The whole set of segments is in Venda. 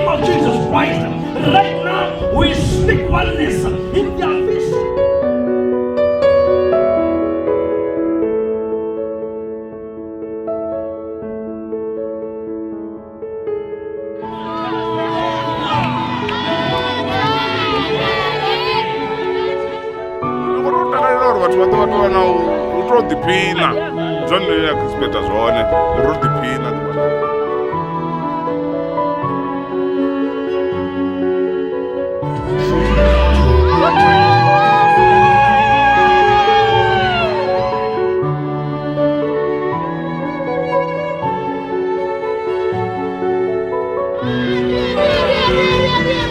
of Jesus Christ, right now we speak oneness in their vision. Ndi khou tou takalela uri vhathu vha ḓo vha tou na u tou ḓiphina zwone nṋe nda expecta zwone uri ro ḓiphina ḓuvha ḽa.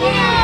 Yeah.